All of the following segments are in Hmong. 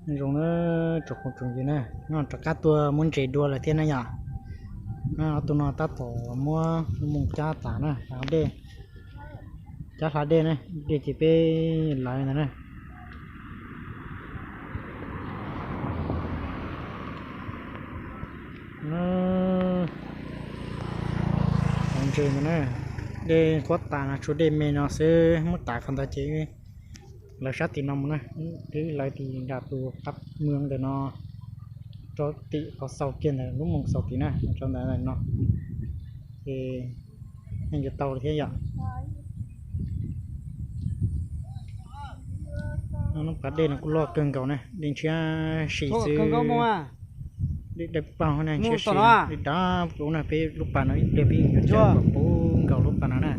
Zoo na, tsoom phooj tsoom ywg na, no rov qab tuaj muab ntses dua lawm thiab na yom. Ob tug no tab tom muab lub moos cab tas na, cab dej, cab hla dej na, dej ces peb lawv ntawd na. Ntses ntawd na, dej qhuav tas no, tshuav dej me no xwb, muab tas qhov ntawd ces lawv sab tim no mus na, peb lawv tim nram tus qab mws ntawm no, rau tim qhov xaus kiag ntawm lub moos xaus tim na, rau ntawm no ces yeej yuav tau thiab yom. Lub pas dej no kuj loj kawg nkaus na, dej ntshiab si xwb. Dej dawb paug na, ntshiab si, dej dav pluav na, peb lub pas no ib pliag peb yuav cab kom puv nkaus lub pas no na.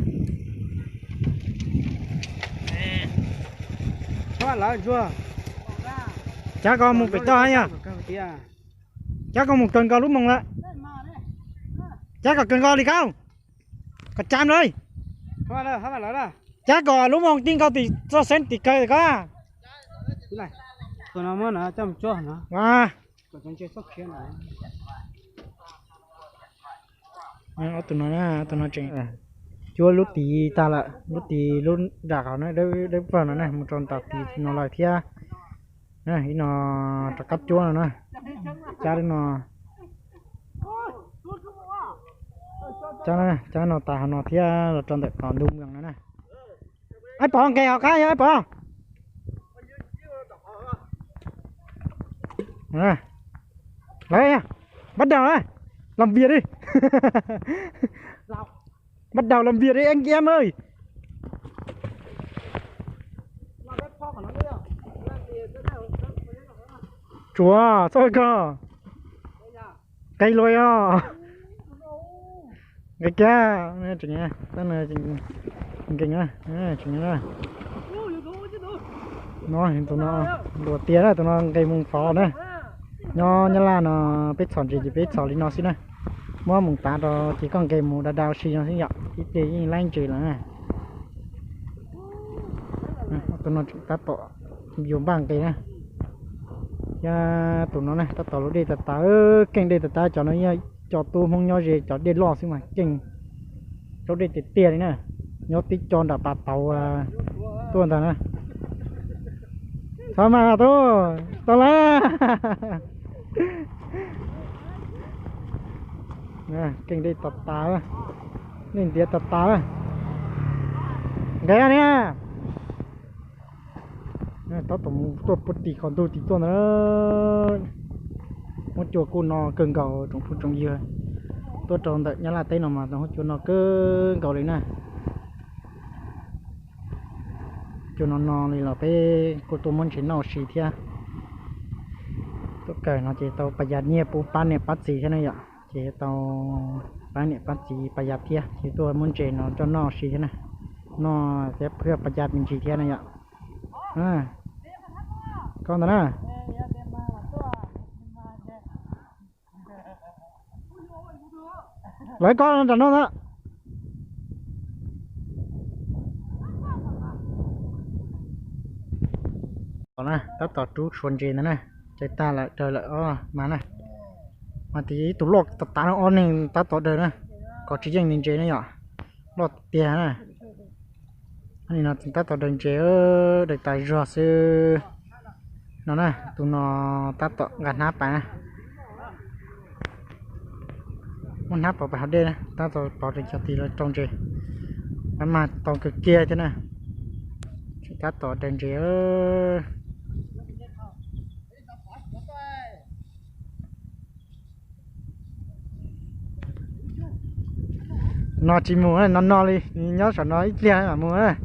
Cab kom mus pem toj yog, cab kom mus kawg nkaus lub moos lawm. Cab kom kawg nkaus li koj, kom cab lawm. Cab kom lub moos ti nkaus tim txoj xeeb tim kaw koj. Ob tug no, ob tug no tseem cuab lub tid tag lawm, lub tid lub nram hauv na, dawb paug no na, mus rau nram tid no lawm thiab. Ib no rov qab cuab no na, cab lub no, cab no tas hauv no thiab los rau ntawm tom ntug moos no na. Aib Pov nqes hauv qab yog Aib Pov. Lawv, bắt đầu, làm việc đi. Bắt đầu làm việc đi anh em ơi. Tsuav txhob koj nqes luaj os. Nqes kiag, nqes, no tus no luag tiag na, tus no nqes mus fov na. Nyob Nyab Laj no peb txhom ntses ces peb txhom li no xwb na. Muab mus tav rau ces koj nqes mus dav dav ua si no xwb yom, ib pliag yeej laib ntses lawm na. Tus no tab tom yuav npaj nqes na. Thiab tus no na tab tom lub dej tas tas, keej dej tas tas, cov no yog cov tub Hmoob nyob ze cov dej loj xwb mas keej, zaub dej tiag tiag li na. Nyob tib co nram pas tauv tuaj ntag na. Txhob mas tub, tau lawm. Keej dej tas tas, dej ntiav tas tas. Nqes ni. Tab tom mus tuaj puag tim qhov ntug tim tuaj ntawd. Huab cua kuj no kawg nkaus tsoom phooj tsoom ywg. Tuaj rau ntawm Nyab Laj teb no mas huab cua no kawg nkaus li na. Cua no no li los peb kuj tuaj muab ntses noj ua si thiab. Tuaj kawm no ces tau pas yas nyiaj pub pab niam pab txiv thiab na yom, ces tau pab niam pab txiv pas yas thiab ces tuaj muab ntses no coj noj ua si thiab na. Noj thiab phwj pas yas me ntsis thiab na yom. Koj ntawd na. Lawv koj nram no na. Tab tom rub tshuav ntses ntawd na, ces tag lawm raws lawm os mas na. Mas tias ib tug loj tas tas no, ob neeg tab tom daws na, kom tsis yeej li ntses na yom, loj tiag na. Tab tom daws ntses, daws tas zog xwb no na. Tus no tab tom nqa hnab pais na, muab hnab pov pais hauv dej na, tab tom pov rau cov tid los rau ntses. Hnab mas tau kawg kiag thiab na. Tseem tab tom daws ntses. No tsis mus, no no li, nyob saum no ib pliag mam mus.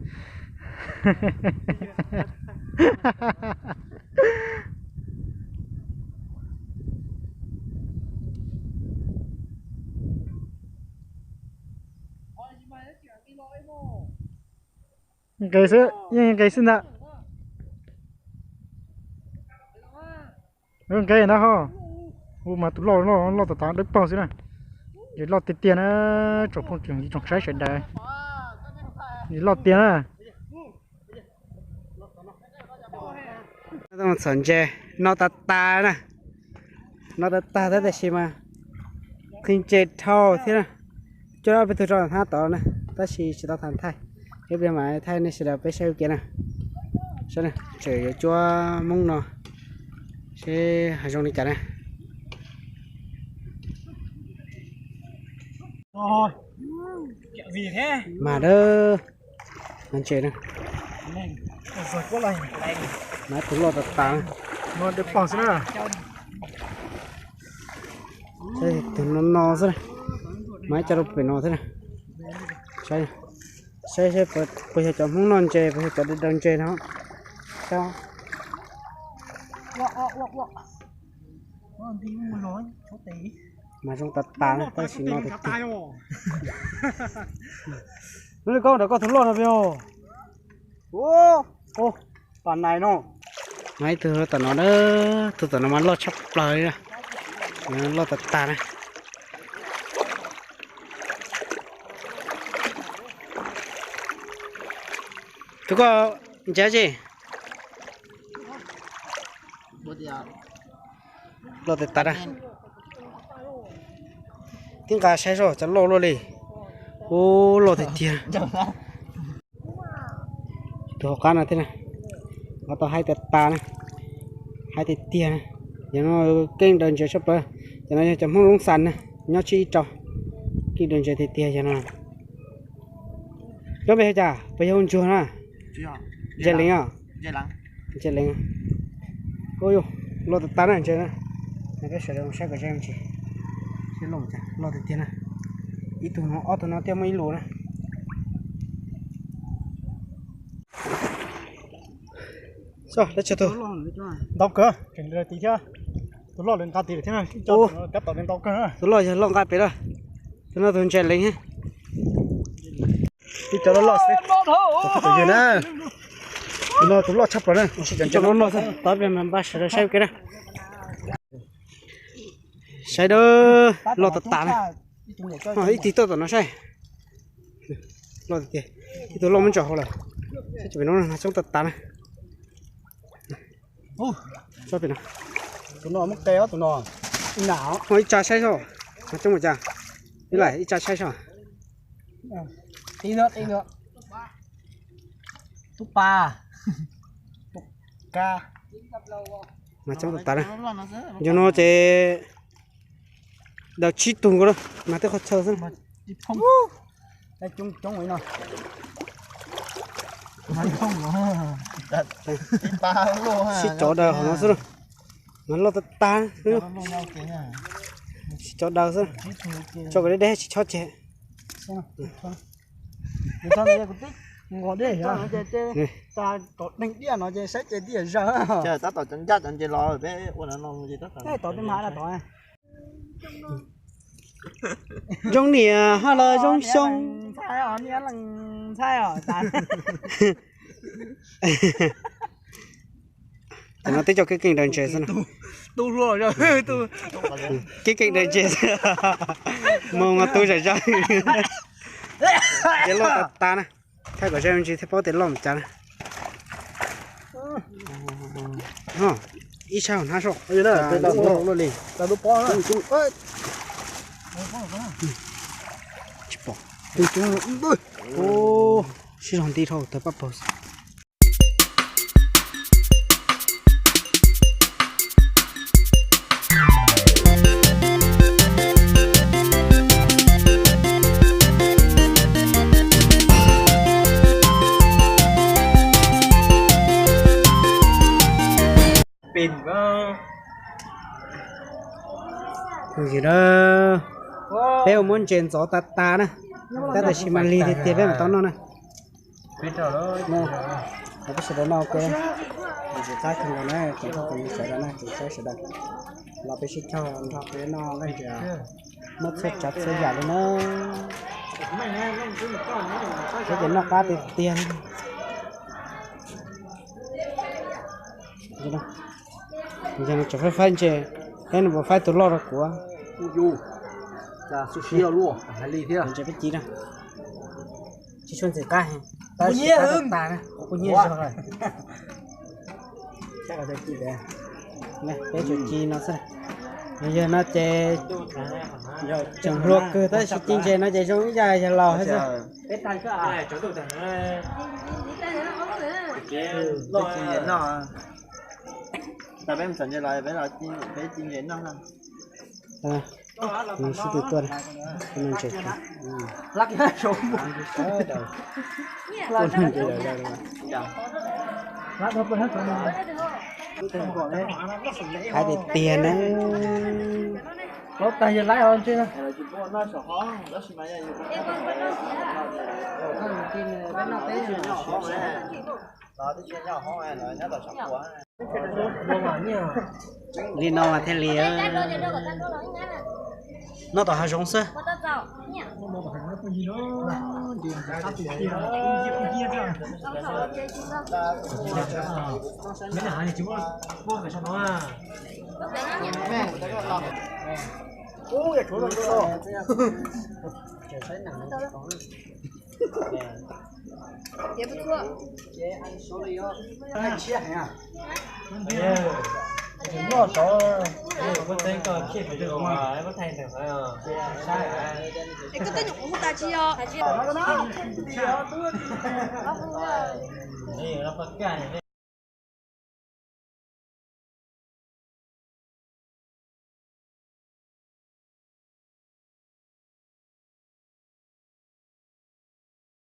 Nqes xwb, yeej nqes xwb ntag. Nqes ntag ho. Hu mas tus loj loj loj tas tas dawb paug xwb na. Nws loj tiag tiag na, tsoom phooj ywg tsoom saib sawv daws. Nws loj tiag na. Txhom ntses no tas tas na, no tas tas tab tab sis mas qhib ntses dhau thiab na. Coj peb tug rau hnab tod na, tab sis tsis tau thaij, ib pliag mam thaij nej sawv daws peb saib ua ke na. Saib na, tseem yuav cuab hmoob no seb hav zoo li cas na. Mas dab, no ntses na, mas tus loj tas tas na. Tus no no xwb na, mas ib co rau pem no thiab na. Saib, saib saib puas yog cov hmoob noj ntses, puas yog cov daws ntses no. Saib, mas zoo tas tas na, tab sis no tiag tiag. Lub li koj nrog koj tus loj no pes os? Pas nais no. Mas ib tug tom no na, tus tom no mas loj tshaj plaws li na, loj tas tas na. Tus koj ntses tsi? Loj tas tas na. Tib nqa saib seb cov loj luaj li. Ub, loj tiag tiag. Tus hauv qab no thiab na, nqa tau haib tas tas na, haib tiag tiag na. Yog no keej daws ntses tshaj plaws. Cov no yog cov hmoob loob xas na, nyob tsib ib rau, keej daws ntses tiag tiag yog no. Koj npe hu cas? Puas yog hu Ntsuag na? Ntses Leev os? Ntses Leev. Ub, loj tas tas na ntses na. Peb sawv daws saib kom ze ntsis. Loj tiag tiag na. Ib tug no, ob tug no thiaj muaj ib lus na. Ntau kawg, tseem lawv tid thiab. Tus loj lawv nqa tid lawm thiab, ib co kab tom lawv ntau kawg. Tus loj yog loj nqa pem lawm. Tus no tus Ntses Leev. Ib co loj loj xwb. Tus yog na, tus no tus loj tshaj plaws na. Ib co loj loj xwb, tod peb mam npaj sawv daws saib ua ke na. Saib dab, loj tas tas na. Ib tug tuaj tom no saib. Loj tiag tiag. Ib tug loj muab ntsaum hauv lawm. Saib cov pem no na, coob tas tas na. Saib pem no. Tus no muab qe os, tus no. Ib tsa saib seb, coob ua cas. Ib lam ib tsa saib seb. Tub pa. Mas coob tas tas na. Yog no ces daws tsib tug nkaus na, mas tej qhov chaw xwb. Sib cov daws hauv no xwb na. Mas loj tas tas xwb. Sib cov daws xwb. Tso kom deb deb tsis chob tseg. Zoo niam ho los zoo xyoo. Cov no twb coj keeb keej daws ntses xwb na. Keeb keej daws ntses xwb. Mus mas tu zam zaws. Ces loj tas tas na. Thaij kom ze ntsis thiaj paub tias loj cas na. Ib sab hauv hnab soj. Luaj li. Tsis pom. Sib zog nti dhau tawg paj paug. Peb ua muab ntses ntxov tas tas na, tab tab sis mas lig tiag tiag peb mam tau noj na. Peb sawv daws noj ua ke, tsis qab kawg nkaus na, tsoom phooj tsoom ywg sawv daws na, tsoom saib sawv daws, los peb sib cog nrog peb noj nqaij ntses, muaj txhua tsav txhua yam li na. Peb ces noj qab tiag tiag. Yog no tseem faib faib ntses, peb no puas faib tus loj rau kuv. Ntses peb ci na, tsis tshua ntxim qab, tab sis qab tas na, kuv kuj nyiaj zog lawm. Peb tsuas ci no xwb. Yog no ces tseem hluas kawg tab sis ci ntses no ces zoo ib yam yog laus xwb. Peb ci ntses noj. Peb ci ntses noj. Sib tw tuaj, ntses. Hais tiag tiag na. Laub tag yog laib os ntsej na. Li no mas thiaj li noj tom hav zoov xwb. Koj tej nyuam qhuav hu tas tsis yog?